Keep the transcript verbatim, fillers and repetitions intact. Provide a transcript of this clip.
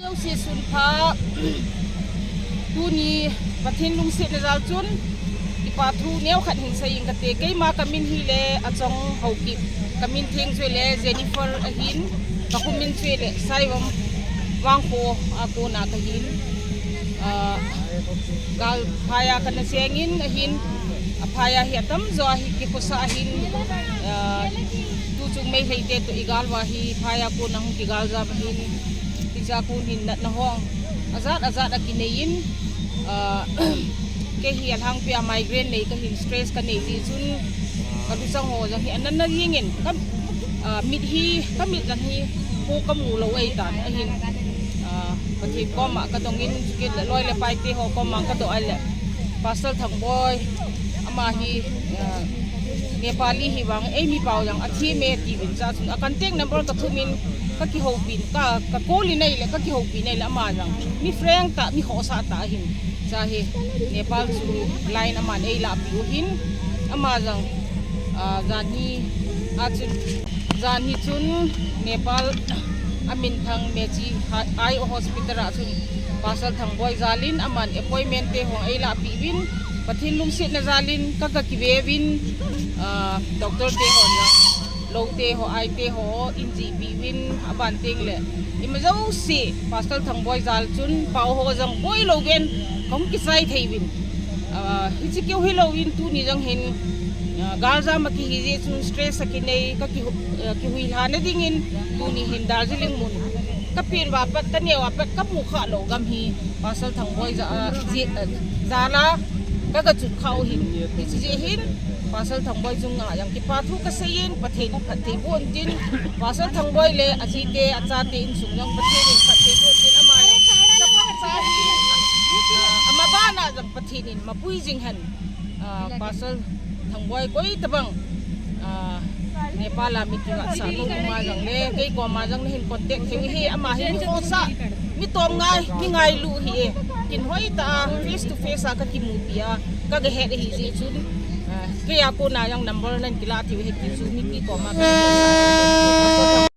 Jouse sunpha, tuni Pathen lungsetna jal chun, kipa thu neokhat hin seiyin kate, keima kamin hile Achong Haokip, kamin theng chu hile Jennifer ahin, kakhumin chu hile Saivom Vangkho a kona kahin. Ah, gal phaiya kana sengin ahin, aphaiya hi atamjo ahi kikhosah ahin, ah, tuchung Meiteite toh igalva hi phaiya kona hung kigaljam ahin, hichea kon hin natna ho ajat ajat akineiyin, ah, kei hi alhangpia migraine nei kahin, stress kanei jeh chun, kaluchang ho jong hi anatna jengin, ka, ah, mit hi, kamit jong hi, kho kamu lou ahitan ahin, ah, Pathen koma kadongin, chukit le loi le paite ho koma kadoh a le, Pastor Thangboi, ama hi, ah, Nepali hivang, eimi pao jong athem e tiuvin, chua chun a contact number kathumin, kakihoupi in, ka, ka call in ahile, kakihoupi in ahile, ama jong mi frank tah, mi khohsah tah ahin, chua hi Nepal chu line aman eilahpeh u ahin, ama jong, ah, janhi a chun, janhi chun Nepal a minthang Mechi Eye Hospital a chun Pastor Thangboi jalin aman appointment te ho eilahpeh uvin, Pathen lungsetna jalin ka, kakiveuvin, ah, doctor te hon jong loute ho, eye te ho in jihpeh uvin, aban tengle ima jouse Pastor Thangboi jal chun pao ho jong boilou ven kahung kichai thei uvin. Ah, hiche keu hilouvin tuni jong hin, ah, galjam akihi jeh chun stress akinei, kaki, ah, kihuilhana dingin tuni hin Darjeeling mun kapen uva pat, kaneo a pat, kamu khah lou gam hi Pastor Thangboi ja, ah, ji, ah, jal a ka, kachut khah u ahin. Hiche jeh hin Pastor Thangboi chunga jong kipa thu kaseiyin, Pathen in phatthei boh in tin, Pastor Thangboi le ajite, achate insung jong Pathen in phatthei boh in tin, ama jong chapang cha hi, ah, ama bana jong Pathen in mapui jing hen. Ah, Pastor Thangboi koi tabang, ah, Nepal a mi kivatsah nom uma jong le, kei koma jong nahin contact thei u ahi, ama hi mi khohsah, mi tomngai, mi ngailu ahi e. Kin hoitah a face to face a kakimupi a, kagahet ahi jeh chun, ah, keia kona jong number nahin kilah thei u ahi ti chu mipi koma ka